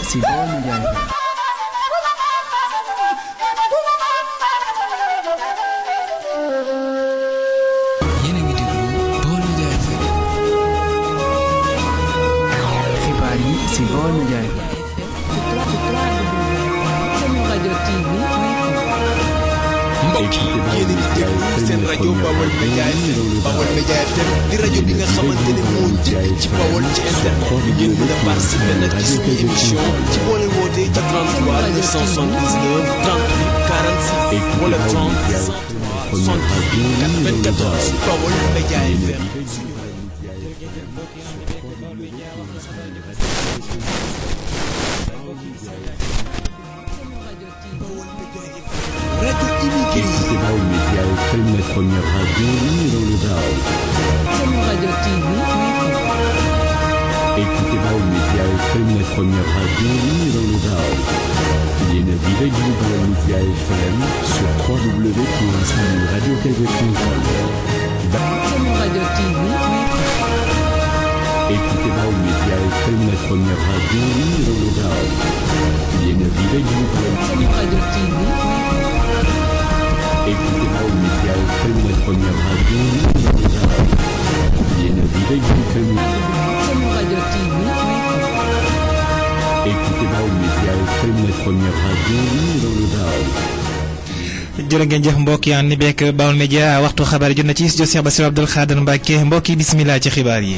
si Baol Média FM. Yéen a ngi déglu Baol Média FM. Xibaar yi si Baol Média FM. mbokk yi yéen a ngi déglu seen rajo Baol Média FM Baol Média FM di rajo bi nga xamante ne moo njëkk ci Baol ci internet bi ngeen mën a participer nag ci suñu émission ci boo leen wootee ci 33 979 38 46 wala 30 103 94 Baol Média FM. Écoutez Baol Média FM, la première radio dans le Baol. Radio TV. Écoutez Baol Média FM, la première radio dans le Baol. Yéen a ngi déglu Baol Média FM sur www.radiotv.com. Radio TV. Écoutez Baol Média FM, la première radio dans le Baol. Yéen a ngi déglu Radio TV. Écoutez Baol Média FM, la première radio dans le Baol. Yéen a ngi déglu Radio TV. Écoutez Baol Média FM, la première radio dans le Baol. jërë ngeen jëf mbokk yi ànd beeg Baol Média waxtu xabaar yi jot na ci studio Cheikh Bassirou Abdoul Khadr Mbacké mbokk yi bismillah ci xibaar yi.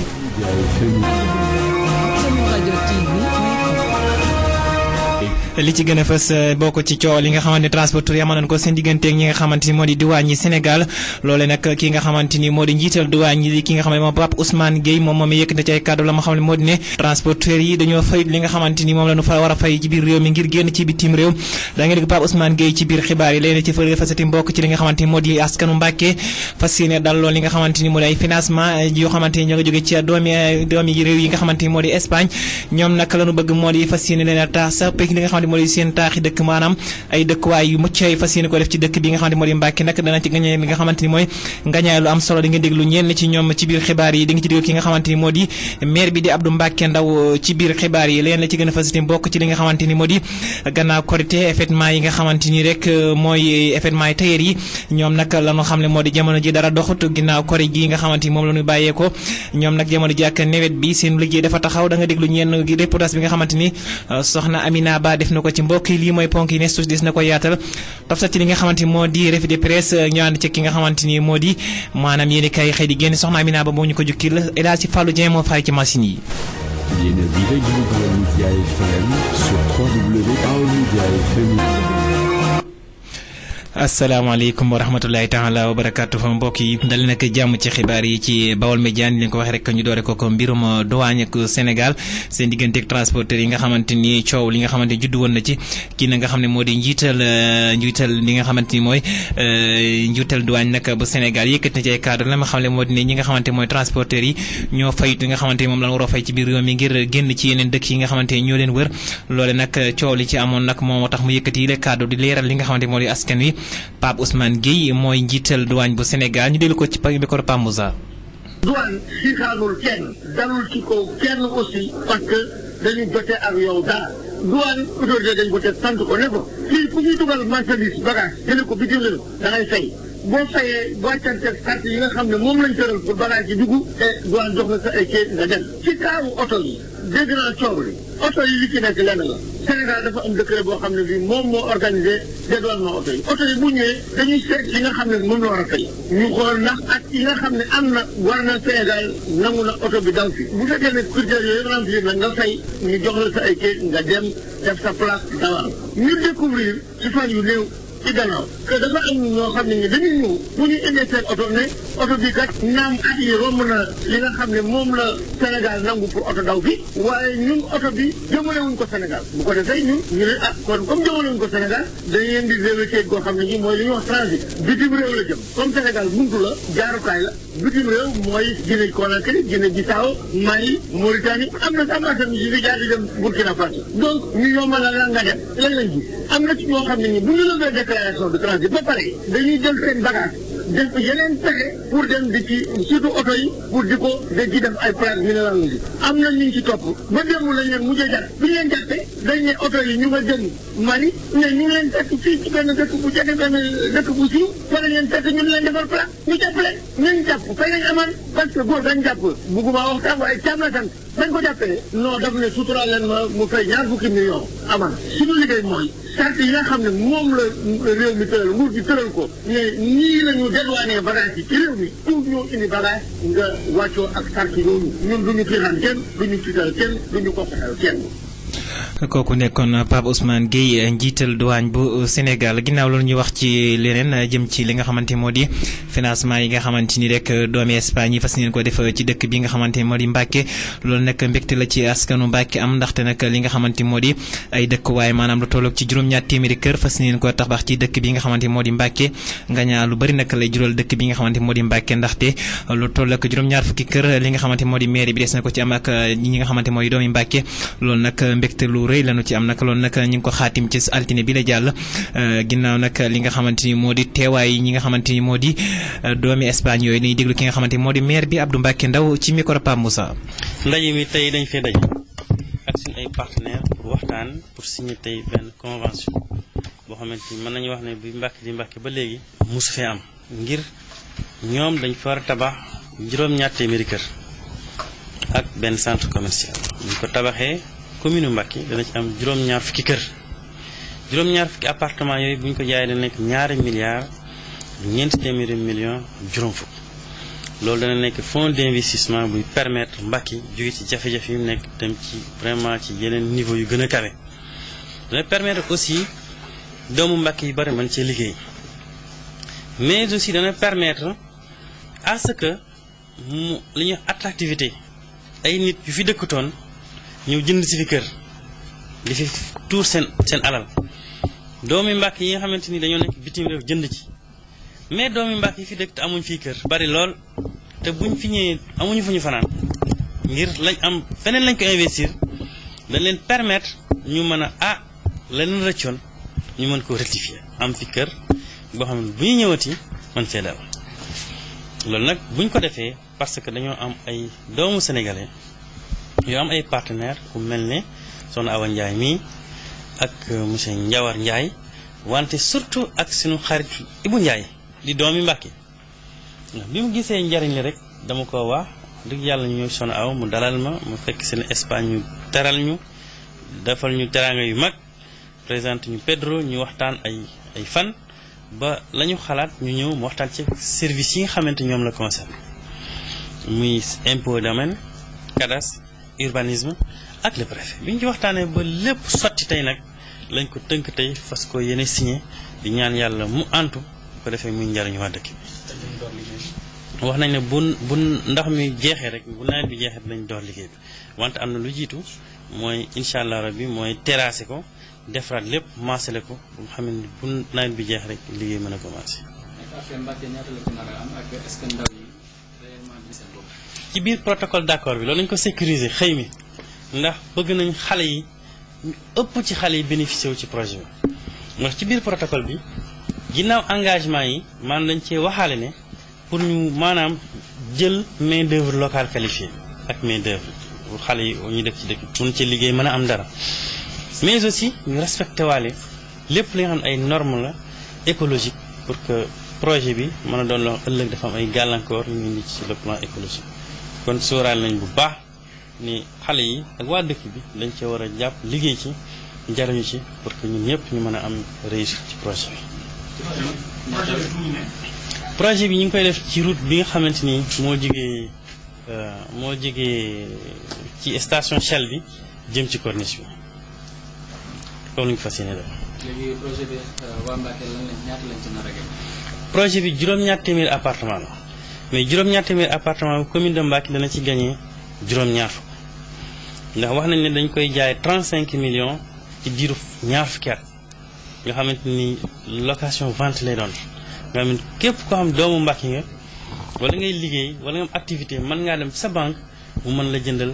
li ci gën a fës bokk ci coow li nga xamante ni transporteur yi amoon nañ ko seen digganteeg ñi nga xamante ni moo di douane yi Sénégal loole nag ki nga xamante ni moo di njiital douane yi ki nga xam ne moom Pape Ousmane Gueye moom yëkk na ci ay kàddu la ma xam ne moo di ne transporteur yi dañoo fay li nga xamante ni moom la ñu fa war a fay ci biir réew mi ngir génn ci bitim réew da nga dégg Pape Ousmane Gueye ci biir xibaar yi léegi ci fasati mbokk ci li nga xamante ni moo di askanu Mbàkke fas yéene dal lool li nga xamante ni moo di ay financement yoo xamante ni ñoo nga jóge ci doomi réew yi nga xamante ni moo di Espagne ñoom nag la ñu bëgg moo di fas yéene leen a tax sa pek li nga xamante moo di seen taaxi dëkk maanaam ay dëkkuwaay yu mucc ay fas yéene ko def ci dëkk bi nga xamante moo di Mbàkke nag dana ci gañe li nga xamante ni mooy ngañaay lu am solo di nga déglu ñenn ci ñoom ci biir xibaar yi di nga ci déglu ki nga xamante ni moo di maire bi di Abdou Mbacke Ndaw ci biir xibaar yi leen la ci gën a fasati bokk ci li nga xamante ni moo di gannaaw korité événement yi nga xamante ni rek mooy événement yi tailleur yi ñoom nag la ñu xam ne moo di jamono ji dara doxut ginnaaw koré gi nga xamante ni moom la ñu bàyyee ko ñoom nag jamono ji ak nawet bi seen liggéey dafa taxaw da nga déglu ñenn reportage bi nga xamante ni soxna Amina Ba def na ko ci mbokk yi lii mooy ponk yi ne suus des na ko yaatal toftal ci li nga xamante ni moo di revue de presse ñu ànd ci ki nga xamante ni moo di maanaam yéen kay xëy di génn soxna Amina Ba moo ñu ko jukki la El Hadji Fallou Dieng moo fay ci machine yi. Yéen a ngi déglu Baol Média FM sur www.baolmediafm. asalaamaaleykum wa rahmatulahi taala wa barakatuh mbokk yi dal nag jàmm ci xibaar yi ci Baol Média ni leen ko waxee rek ñu doore ko mbirum douane ak Sénégal seen digganteeg transporteur yi nga xamante ni coow li nga xamante ni juddu woon na ci kii na nga xam ne moo di njiital li nga xamante ni mooy njiital douane nag bu Sénégal yëkkat na ci ay cadre la ma xam ne moo di ne ñi nga xamante mooy transporteur yi ñoo fayit li nga xamante ni moom la war a fay ci biir réew mi ngir génn ci yeneen dëkk yi nga xamante ni ñoo leen wër loole nag coow li ci amoon nag moo tax mu yëkkati le cadre di leeral li nga xamante moo di askan wi Pape Ousmane Gueye mooy njiital douane bu Sénégal ñu dellu ko ci micro Pape Moussa. douane xiixaanul kenn dalul ci kaw kenn aussi parce que dañu jote ak yow dara douane autorité dañ ko teg sant ko ne ko fii ku ñuy dugal marchandise bagage jële ko bitim réew da ngay fay boo fayee wàccanteeg carte yi nga xam ne moom lañ tëral pour bagage yi dugg te douane jox na sa ay kayit nga dem ci kaaru oto yi dégg naa coow li oto yi li ci nekk lenn la Sénégal dafa am décret boo xam ne bii moom moo organisé dédouanement oto yi bu ñëwee dañuy seet li nga xam ne moom la war a fay ñu xool ndax ak yi nga xam ne am na war na Sénégal nangu na oto bi daw fi bu fekkee ne critères yooyu remplir na nga fay ñu jox la sa ay kayit nga dem def sa place dawal ñu découvrir ci fan yu néew ci gannaaw que dafa am ñoo xam ne ni dañuy ñëw bu ñu indee seen oto ne oto bi kat naam at yi romb na li nga xam ne moom la Sénégal nangu pour oto daw fi waaye ñun oto bi jëmale wuñ ko Sénégal bu ko defee ñun ñu ne ah kon comme jëmale wuñ ko Sénégal dañu leen di vérifier goo xam ne ñi mooy li ñuy wax transit bitim réew la jëm comme Sénégal buntu la jaarukaay la bitim réew mooy Guinée Conakry Guinée Bissau Mali Mauritanie am na sax marchandise yi fi jaar di dem Burkina Faso donc ñu yombal la nga dem lan lañ gis am na ci ñoo xam ne ñi bu ñu la déclaration de transit ba pare dañuy jël seen bagage def yeneen pexe pour dem di ci surtout oto yi pour di ko da ci def ay place minérale yi am na ñu ci topp ba démb lañ leen mujjee jàpp bi ñu leen jàppee dañ ne oto yi ñu nga jëm Mali mais ñu ngi leen fekk fii ci benn dëkk bu jege benn dëkk bu siiw fa lañ leen fekk ñu leen defal place ñu jàpp leen ñu jàpp fay nañ amaan parce que góor dañ jàpp bugguma waxtaan waaye caam la sant dañ ko jàppee non daf ne suturaal leen ma mu fay ñaar fukki million amaan suñu liggéey mooy sart yi nga xam ne moom la réew mi tëral nguur gi tëral ko ne nii la ñu dédouané bagage yi ci réew mi pour ñoo indi bagage nga wàccoo ak sart yooyu ñun duñu fiixaan kenn duñu tiital kenn duñu ko fexeel kenn. kooku nekkoon Pape Ousmane Gueye njiital douane bu Sénégal ginnaaw loolu ñu wax ci leneen jëm ci li nga xamante moo di financement yi nga xamante ni rek doomi Espagne yi fas yéene ko def ci dëkk bi nga xamante ni moo di Mbàkke loolu nag mbégte la ci askanu Mbàkke am ndaxte nag li nga xamante ni moo di ay dëkk waaye maanaam lu tolloog ci juróom-ñaar téeméeri kër fas yéene ko tabax ci dëkk bi nga xamante ni moo di Mbàkke nga ñaa lu bari nag lay jural dëkk bi nga xamante ni moo di Mbàkke ndaxte lu tolloog juróom-ñaar fukki kër li nga xamante ni moo di mairie bi des na ko ci am ak ñi nga xamante moo di doomi Mbàkke loolu nag mbégte lu rëy lañu ci am nag loolu nag ñu ngi ko xaatim ci altine bi la jàll ginnaaw nag li nga xamante ni moo di teewaay ñi nga xamante ni moo di doomi Espagne yooyu dañuy déglu ki nga xamante ni moo di maire bi Abdou Mbacke Ndaw ci micro Pape Moussa. ndaje mi tey dañ fee daje ak suñu ay partenaires pour waxtaan pour signer tey benn convention boo xamante ni mën nañu wax ne bi Mbacke di Mbacke ba léegi mosu fee am ngir ñoom dañ fa war a tabax juróom-ñaar téeméeri kër ak benn centre commercial ñu ko tabaxee. commune Mbacke dana ci am juróom-ñaar fukki kër juróom-ñaar fukki appartement yooyu bu ñu ko jaayee dana nekk ñaari milliards ñeenti téeméeri millions juróom fukk loolu dana nekk fonds d'investissement buy permettre Mbacke jóge ci jafe-jafe yu nekk dem ci vraiment ci yeneen niveau yu gën a kawe dana permettre aussi doomu Mbacke yu bari mën cee liggéey mais aussi dana permettre à ce que mu li ñuy attractivité ay nit yu fi dëkkutoon ñëw jënd si fi kër di fi tuur seen alal doomi Mbàkke yi nga xamante ni dañoo nekk bitim réew jënd ci mais doomi Mbàkke yi fi dëkk te amuñ fii kër bari lool te buñ fi ñëwee amuñu fu ñu fanaan ngir lañ am feneen lañ ko investir dañ leen permettre ñu mën a leneen rëccoon ñu mën koo rectifier am fi kër boo xam ne bu ñu ñëwati mën fee dal loolu nag buñ ko defee parce que dañoo am ay doomu sénégalais yoo am ay partenaires ku mel ne Soxna Awa Ndiaye mii ak monsieur Ndiawar Ndiaye wante surtout ak suñu xarit Ibou Ndiaye di doomi Mbàkke bi mu gisee njariñ li rek dama ko wax dëgg yàlla ñu ñëw Soxna Awa mu dalal ma mu fekk seen Espagne ñu teral ñu defal ñu teraanga yu mag présenté ñu Pedro ñu waxtaan ay fan ba la ñu xalaat ñu ñëw mu waxtaan ci service yi nga xamante ñoom la concerne muy impôt domaine cadastre urbanisme ak le préfet bi ñu ci waxtaanee ba lépp sotti tey nag lañ ko tënk tey fas ko yéene signé di ñaan yàlla mu antu bu ko defee muy njariñu waa dëkk bi wax nañ ne bu ndox mi jeexee rek bu nawet bi jeexee dinañ door liggéey bi wante am na lu jiitu mooy incha allah rabbi mooy terrassé ko defaraat lépp maasale ko bu nga xam ne bu nawet bi jeex rek liggéey mën a commencé. ci biir protocole d'accord bi loolu lañ ko sécuriser xëy mi ndax bëgg nañ xale yi ñu ëpp ci xale yi bénéficier wu ci projet bi ndax ci biir protocole bi ginnaaw engagement yi maanaam dañ cee waxaale ne pour ñu maanaam jël main d'œuvre locale qualifiée ak main d'œuvre pour xale yi ñu dëkk ci dëkk mun ci liggéey mën a am dara mais aussi ñu respecté waale lépp li nga xam ne ay normes la écologique pour que projet bi mën a doon loo ëllëg dafa am ay gàllankoor yu ñu indi ci le plan écologique kon sóoraal nañ bu baax ni xale yi ak waa dëkk bi dañ cee war a jàpp liggéey ci jariñu ci pour que ñun ñëpp ñu mën a am réussite ci projet bi. projet bi ñu ngi koy def ci route bi nga xamante ni moo jógee ci station Shell bi jëm ci corniche bi loolu ñu ko fas yéene def. léegi projet bi waa Mbacke ñaata lañ ci nar a gagné. projet bi juróom-ñaar téeméeri appartement la mais juróom-ñaar téeméeri appartement bi commune de Mbacke dana ci gagné juróom-ñaar fukk ndax wax nañ ne dañ koy jaay 35 millions ci diiru ñaar fukki at nga xamante ni location vente lay doon nga xam ne képp koo xam doomu Mbacke nga wala ngay liggéey wala nga am activité mën ngaa dem sa banque mu mën la jëndal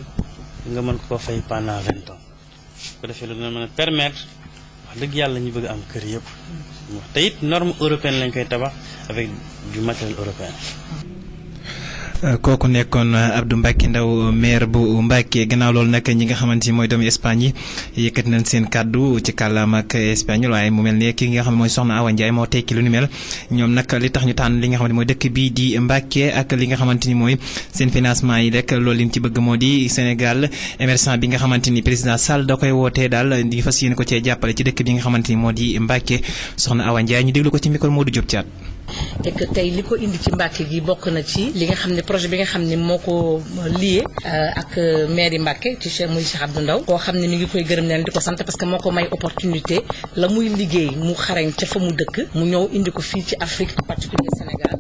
nga mën ko fay pendant 20 ans bu ko defee loolu dina mën a permettre wax dëgg yàlla ñu bëgg am kër yëpp te it norme européenne lañ koy tabax avec du matériel européen. kooku nekkoon Abdou Mbacke Ndaw maire bu Mbacke gannaaw loolu nag ñi nga xamante ni mooy doomu Espagne yi yëkkati nañ seen kàddu ci kàllaama ak espagnol waaye mu mel ne ki nga xam ne mooy soxna Awa Ndiaye moo tekki lu ni mel ñoom nag li tax ñu tànn li nga xamante mooy dëkk bii di Mbacke ak li nga xamante ni mooy seen financement yi rek loolu li mu ci bëgg moo di Sénégal émergent bi nga xamante ni président Sall da koy wootee daal di fas yéene ko cee jàppale ci dëkk bi nga xamante ni moo di Mbacke soxna Awa Ndiaye ñu déglu ko ci micro Modou Diop Thiat. et que tey li ko indi ci Mbacke gi bokk na ci li nga xam ne projet bi nga xam ne moo ko lié ak mairie Mbacke ci Cheikh Abdou Ndaw koo xam ne mi ngi koy gërëm leen di ko sant parce que moo ko may opportunité la muy liggéey mu xarañ ca fa mu dëkk mu ñëw indi ko fii ci Afrique en particulier Sénégal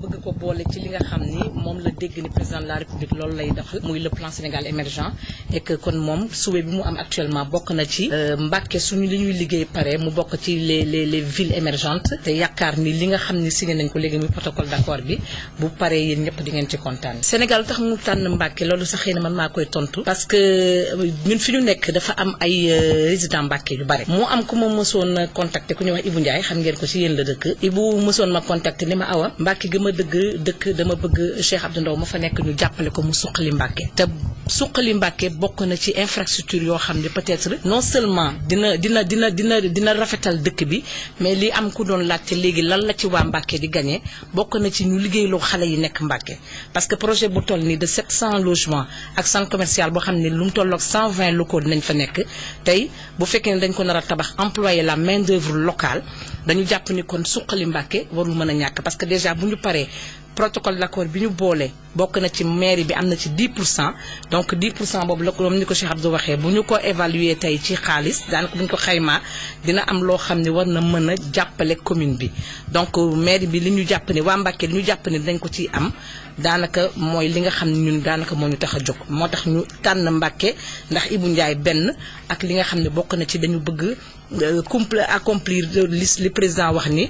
bëgg ko boole ci li nga xam ni moom la dégg ni président de la République loolu lay doxal muy le plan Sénégal émergent et que kon moom souhait bi mu am actuellement bokk na ci Mbacke suñu li ñuy liggéey pare mu bokk ci les villes émergentes te yaakaar ni li nga xam ni signé nañ ko léegi muy protocole d'accord bi bu paree yéen ñëpp di ngeen ci kontaan. Sénégal tax mu tànn Mbacke loolu sax xëy na man maa koy tontu parce que ñun fi ñu nekk dafa am ay résidents Mbacke yu bare moo am ku ma mësoon contacté ku ñuy wax Ibou Ndiaye xam ngeen ko ci yéen la dëkk Ibou mësoon ma contacté ni ma Awa Mbacke ma dëkk dama bëgg Cheikh Abdou Ndaw ma fa nekk ñu jàppale ko mu suqali Mbacke te suqali Mbacke bokk na ci infrastructure yoo xam ne peut-être non seulement dina rafetal dëkk bi mais li am ku doon laajte léegi lan la ci waa Mbacke di gagné bokk na ci ñu liggéeyloo xale yi nekk Mbacke parce que projet bu toll nii de 700 logements ak centre commercial boo xam ne lu mu tolloog 120 locaux dinañ fa nekk tey bu fekkee ne dañ ko nar a tabax employer la main d'œuvre locale dañu jàpp ni kon suqali Mbacke warul mën a ñàkk parce que déjà bu ñu paree protocole d'accord bi ñu boole bokk na ci mairie bi am na ci 10% donc 10% boobu la ko ni ko Cheikh Abdou waxee bu ñu ko évaluer tey ci xaalis daanaka bu ñu ko xaymaa dina am loo xam ne war na mën a jàppale commune bi donc mairie bi li ñu jàpp ne waa Mbacke li ñu jàpp ne dañ ko ciy am daanaka mooy li nga xam ne ñun daanaka moo ñu tax a jóg moo tax ñu tànn Mbacke ndax Ibou Ndiaye benn ak li nga xam ne bokk na ci dañu bëgg accomplir li président wax ni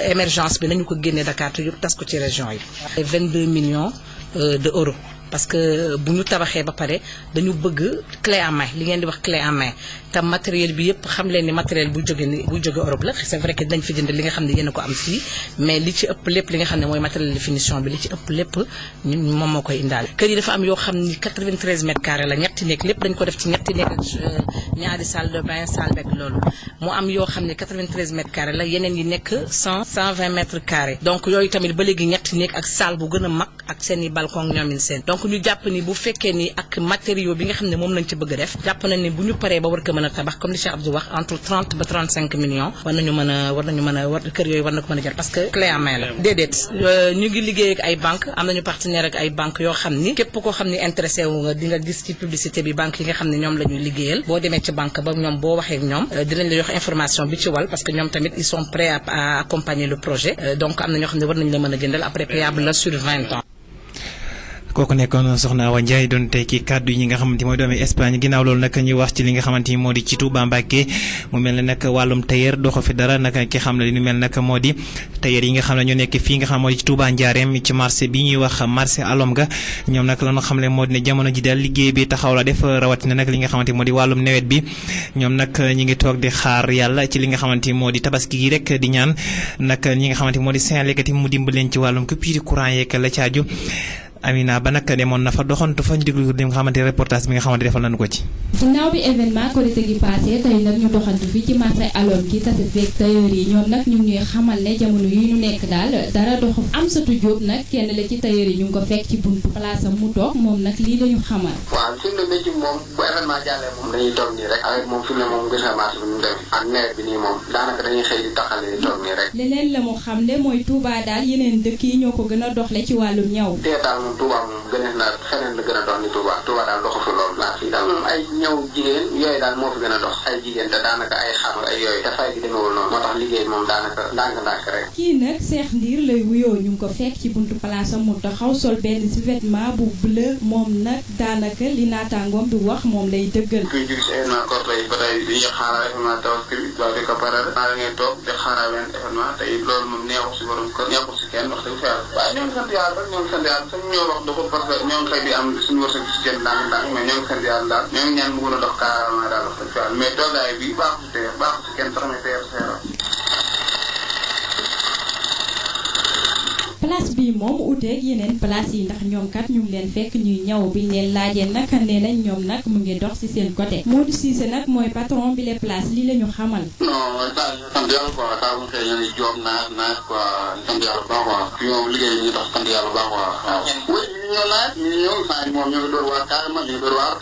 émergence bi nañu ko génne Dakar te yëpp tas ko ci région yi 22 millions d'euros parce que bu ñu tabaxee ba pare dañu bëgg clé en main li ngeen di wax clé en main te matériel bi yëpp xam leen ni matériel bu jóge Europe la c'est vrai que dañ fi jënd li nga xam ne yéen a ko am fii mais li ci ëpp lépp li nga xam ne mooy matériel de finition bi li ci ëpp lépp ñun moom moo koy indaale. kër yi dafa am yoo xam ni 93 mètres carrés la ñetti néeg lépp dañ ko def ci ñetti néeg ñaari salle de bain salle beeg loolu mu am yoo xam ne 93 mètres carrés la yeneen yi nekk 120 mètres carrés donc yooyu tamit ba léegi ñetti néeg ak salle bu gën a mag ak seen i balcon ñoomin seen donc ñu jàpp ni bu fekkee ni ak matériaux bi nga xam ne moom lañ ci bëgg a def jàpp nañ ni bu ñu paree ba war ko mën a tabax comme li Cheikh Abdou wax entre 30 ba 35 millions war nañu mën a kër yooyu war na ko mën a jar parce que clé en main la déedéet ñu ngi liggéey ak ay banque am nañu partenaire ak ay banque yoo xam ni képp koo xam ni intéressé wu nga di nga gis ci publicité bi banque yi nga xam ne ñoom la ñuy liggéeyal boo demee ci banque ba ñoom boo waxee ak ñoom dinañ la jox information bi ci wàll parce que ñoom tamit ils sont prêts à accompagner le projet donc am na ñoo xam ne war nañu la mën a jëndal après payable la sur 20 ans. kooku nekkoon soxna Awa Ndiaye doon tey ci kàddu yi nga xamante mooy doomi Espagne ginnaaw loolu nag ñuy wax ci li nga xamante ni moo di ci Touba Mbacke mu mel ne nag wàllum tailleur doxo fi dara nag ki xam ne li ñu mel nag moo di tailleur yi nga xam ne ñoo nekk fii nga xam moo di ci Touba Ndiarème ci marché bi ñuy wax marché alom ga ñoom nag la ñu xam ne moo di ne jamono ji daal liggéey bi taxaw la def rawatina nag li nga xamante moo di wàllum nawet bi ñoom nag ñi ngi toog di xaar yàlla ci li nga xamante moo di tabaski gi rek di ñaan nag ñi nga xamante moo di Senelec mu dimbaleen ci wàllum coupure courant yeeg la caaju Amina ba nag demoon na fa doxantu fa ñu déglu li nga xamante reportage bi nga xamante defal nañu ko ci. ginnaaw bi événement Korité gi passé tey nag ñu doxantu fii ci marché alom gi tase fekk tailleur yi ñoom nag ñu ngi ñuy xamal ne jamono yi ñu nekk daal dara doxu Amsatou Diop nag kenn la ci tailleur yi ñu ngi ko fekk ci buntu place am mu toog moom nag lii lañu xamal. waaw fi mu ne métti moom bu événement jàllee moom dañuy toog nii rek avec moom fi mu ne moom gis nga marché bi ñu dem ak nawet bi nii moom daanaka dañuy xëy di taxale di toog nii rek. leneen la mu xam ne mooy Touba daal yeneen dëkk yi ñoo ko gën a doxle ci wàllum ñaw. Touba moom gënees na feneen la gën a dox ni Touba daal doxu fi loolu laa fii daal moom ay ñëw jigéen yooyu daal moo fi gën a dox ay jigéen te daanaka ay xar ay yooyu te fay gi demewul noonu moo tax liggéey moom daanaka ndànk-ndànk rek. kii nag Cheikh Ndir lay wuyoo ñu ngi ko fekk ci buntu place am mu taxaw sol benn si vêtement bu bleu moom nag daanaka li naataangoom bi wax moom lay dëggal. kuy jóg si événement Korité yi ba tey di xaaral événement Tabaski bi waaw di ko pare naa la ngay toog di xaaral benn événement te loolu moom neexul si borom kër neexul si kenn wax dëgg fa yàlla waaye ñoo ngi sant yàlla rek ñoo ngi sant yàlla sax ñoo wax doxul parce que ñoo ngi xëy di am suñu wërsëg si seen ndànk-ndànk mais ñoo ngi sant yàlla daal ñoo ngi ñaan mu gën a dox carrément daal wax dëgg fa yàlla mais toogaay bi baaxu si teer baaxu si kenn sax mais teer seero place bi moom uteeg yeneen place yi ndax ñoom kat ñu ngi leen fekk ñuy ñaw bi ñu leen laajee nag nee nañ ñoom nag mu ngi dox ci seen côté Modou Cissé nag mooy patron bi les places lii la ñu xamal. non daal sant yàlla quoi saa bu ñu xëyee ñu ngi joom naaj quoi sant yàlla bu baax quoi fii moom liggéey bi ñu dox sant yàlla bu baax quoi waaw. oui ñu ngi ñëw naaj ñu ngi ñëw saa yi moom ñu ngi door waar carrément ñu ngi door waar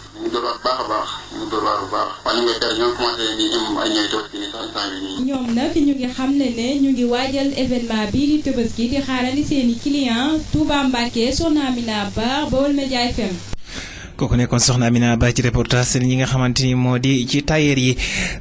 baax a baax ñu ngi door waar bu baax waaye ñu ngi koy tere ñoo commencé di am ay ñooy toog nii sax saa yi nii. ñoom nag ñu ngi xam ne ñu ngi waajal événement bii di Tabaski di xaarandi seen i clients Touba Mbacké Soxna Amina Ba Baol Média FM. kooku nekkoon soxna Amina Ba ci reportage ñi nga xamante ni moo di ci tailleur yi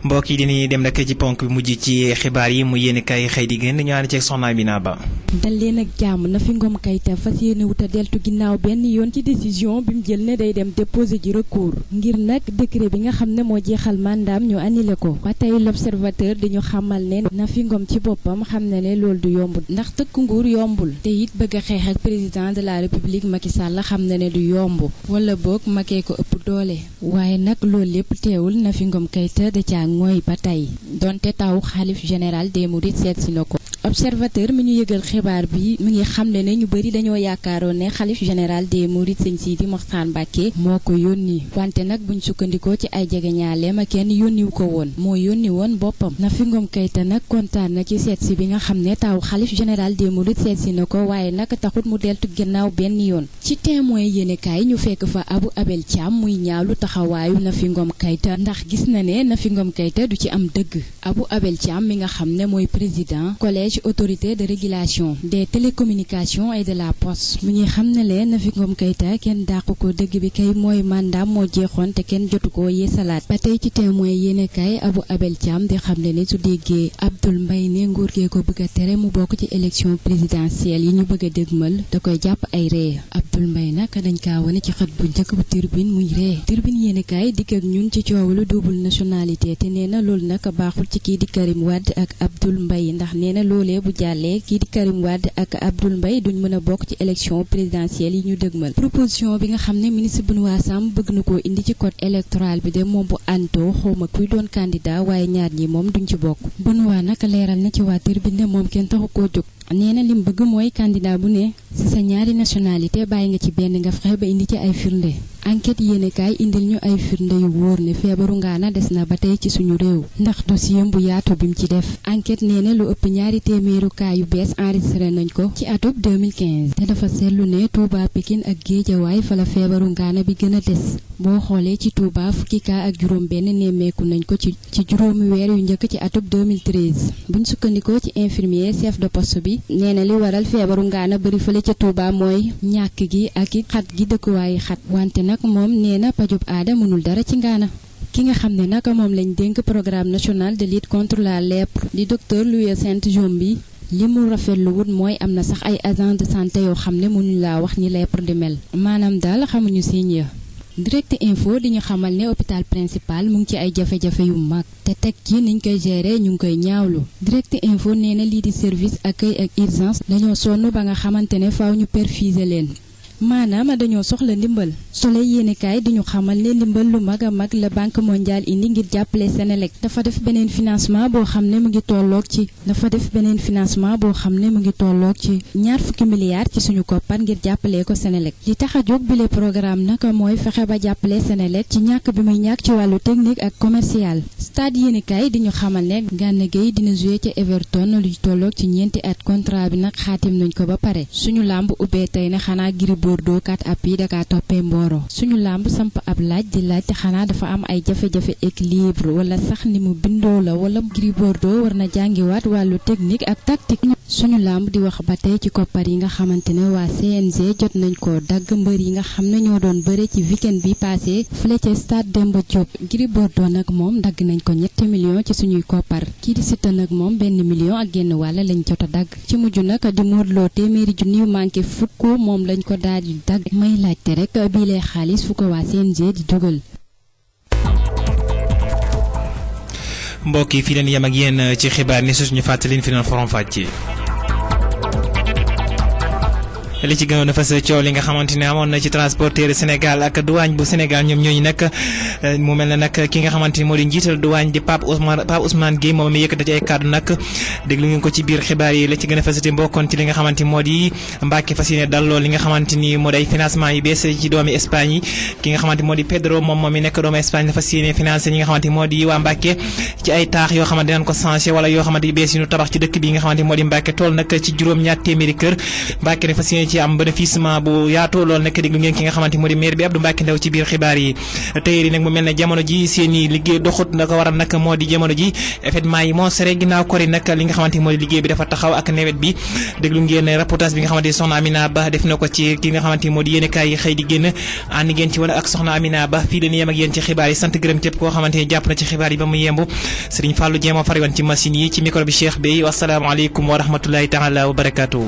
mbokk yi dinañuy dem nag ci ponk bi mujj ci xibaar yi mu yéene kay xëy di gën ñu ànd ci soxna Amina Ba. dal leen ak jàmm Nafi Ngom Keïta fas yéene wut a deltu ginnaaw benn yoon ci décision bi mu jël ne day dem déposer ji recours ngir nag décret bi nga xam ne moo jeexal mandaam ñu annulé ko ba tey l'observateur di ñu xamal ne Nafi Ngom ci boppam xam na ne loolu du yomb ndax tëkk nguur yombul te it bëgg a xeex ak président de la république Macky Sall xam na ne du yomb wala boog Macky ko ëpp doole waaye nag loolu lépp teewul Nafi Ngom Keïta da caa ngooy ba tey donte taw xalif général des mourides seet si na ko observateur mi ñu yëgal xibaar bi mi ngi xamle ne ñu bëri dañoo yaakaaroon ne xalif général des mourides sëñ Sidi Mokhtar Mbacké moo ko yónni wante nag buñ sukkandikoo ci ay jegeñaaleem ak kenn yónniwu ko woon moo yónni woon boppam Nafi Ngom Keïta nag kontaan na ci seet si bi nga xam ne taw xalif général des mourides seet si na ko waaye nag taxut mu deltu gannaaw benn yoon ci témoin yéenekaay ñu fekk fa Abou Abel Thiam muy ñaawlu taxawaayu Nafi Ngom Keïta ndax gis na ne Nafi Ngom Keïta du ci am dëgg Abou Abel Thiam mi nga xam ne mooy président collège autorité de régulation des télécommunications et de la poste mi ngi xam ne leen Nafi Ngom Keïta kenn dàq ko dëgg bi kay mooy mandaam moo jeexoon te kenn jotu ko yeesalaat ba tey ci témoin yéenekaay Abou Abel Thiam di xam ne su déggee Abdoul Mbaye ne nguur gee ko bëgg a tere mu bokk ci élection présidentielle yi ñu bëgg a dégmal da koy jàpp ay ree Abdoul Mbaye nag dañ kaa wane ci xët bu njëkk bu Tribune muy ree Tribune yéenekaay dikk ak ñun ci coowalu double nationalité te nee na loolu nag baaxul ci kii di Karim Wade ak Abdoul Mbaye ndax nee na loolee bu jàllee kii di Karim Wade ak Abdoul Mbaye duñ mën a bokk ci élection présidentielle yi ñu dëgmal proposition bi nga xam ne ministre Benoît Sam bëgg na koo indi ci code électoral bi de moom bu anto xawma kuy doon candidat waaye ñaar ñi moom duñ ci bokk Benoît nag leeral na ci waa Tribune ne moom kenn taxu koo jóg nee na lim bëgg mooy candidat bu ne ci sa ñaari nationalité bàyyi nga ci benn nga fexe ba indi ci ay firnde enquête yéenekaay indil ñu ay firnde yu wóor ne feebaru ngaana des na ba tey ci suñu réew ndax dossier bu yaatu bi mu ci def enquête nee na lu ëpp 200 cas yu bees enregistré nañ ko ci atub 2015 te dafa seetlu ne Touba Pikine ak Guédiawaye fa la feebaru ngaana bi gën a des boo xoolee ci Touba fukki cas ak juróom benn nemmeeku nañ ko ci juróomi weer yu njëkk ci atub 2013 buñ sukkandikoo ci infirmier chef de poste bi nee na li waral feebaru ngaana bari fële ca Touba mooy ñàkk gi ak it xat gi dëkkuwaayi xat wante nag moom nee na pajub aada mënul dara ci ngaana ki nga xam ne nag moom lañ dénk programme national de lutte contre la lèpre di docteur Louis Saint-Diomby li mu rafetlu wut mooy am na sax ay agents de santé yoo xam ne mënuñ laa wax ni lèpre di mel maanaam daal xamuñu signe ya direct info di ñu xamal ne hôpital principal mu ngi ci ay jafe-jafe yu mag te teg ci niñ koy gérer ñu ngi koy ñaawlu direct info nee na lii di service accueil ak urgence dañoo sonn ba nga xamante ne faaw ñu perfuser leen maanaam dañoo soxla ndimbal Soleil yéenekaay di ñu xamal ne ndimbal lu mag a mag la banque mondiale indi ngir jàppale Senelec dafa def beneen financement boo xam ne mu ngi tolloog ci ñaar fukki milliards ci suñu koppar ngir jàppale ko Senelec li tax a jóg bile programme nag mooy fexe ba jàppale Senelec ci ñàkk bi muy ñàkk ci wàllu technique ak commercial stade yéenekaay di ñu xamal ne Gana Gueye dina jouer ca Everton lu tolloog ci ñeenti at contrat bi nag xaatim nañ ko ba pare suñu làmb ubbee tey ne xanaa Gris Bordeaux 4 appuis daka toppee mbooro suñu làmb samp ab laaj di laaj te xanaa dafa am ay jafe-jafe équilibre wala sax ni mu bindoo la wala Gris Bordeaux war na jàngiwaat wàllu technique ak tactique suñu làmb di wax ba tey ci koppar yi nga xamante ne waa CNG jot nañ ko dagg mbër yi nga xam ne ñoo doon bëre ci weekend bi passé fële ca stade Demba Diop Gris Bordeaux nag moom dagg nañ ko 3 millions ci suñuy koppar kii di Siteu nag moom 1 million ak genn wàll lañ jot a dagg ci mujj nag di Modou Lo téeméeri junni yu manqué fukk moom lañ ko daal di dagg may laajte rek bii lay xaalis fu ko waa CNG di dugal. mbokk yi fii leen yem ak yéen ci xibaar ni suñu fàttali fi doon forom fàcce li ci gënoon a fës coow li nga xamante ne amoon na ci transporteur Sénégal ak douane bu Sénégal ñoom ñooñu nag mu mel ne nag ki nga xamante ni moo di njiital douane di Pape Ousmane Gueye moom mi yëkkati ci ay kàddu nag déglu ngeen ko ci biir xibaar yi la ci gën a fës te mbokkoon ci li nga xamante ni moo di Mbàkke fas yéene dal lool li nga xamante ni moo di ay financement yu bees ci doomi Espagne yi ki nga xamante moo di Pedro moom mi nekk doomu Espagne fas yéene financé ñi nga xamante moo di waa Mbàkke ci ay taax yoo xamante dinañ ko changé wala yoo xamante yu bees yi ñu tabax ci dëkk bi nga xamante moo di Mbàkke tool nag ci juróom-ñaar téeméeri kër Mbàkke ne fas yéene ci am bénéficement bu yaatu lool nag déglu ngeen ki nga xamante moo di maire bi Abdou Mbàkke Ndaw ci biir xibaar yi tey nag mu mel ne jamono ji seeni liggéey doxut na ko waral nag moo di jamono ji événement yi moo sere ginnaaw kori nag li nga xamante moo di liggéey bi dafa taxaw ak nawet bi déglu ngeen reportage bi nga xamante soxna Amina Ba def na ko ci ki nga xamante moo di yéene kaay yi xëy di génn ànd ngeen ci wala ak soxna Amina Ba fii dañu yem ak yéen ci xibaar yi sant gërëm képp koo xamante ni jàpp na ci xibaar yi ba mu yemb Serigne Fallou Dieng moo fari woon ci machine yi ci micro bi Cheikh Bey wassalaamu aleykum wa rahmatullahi taala wa barakatuh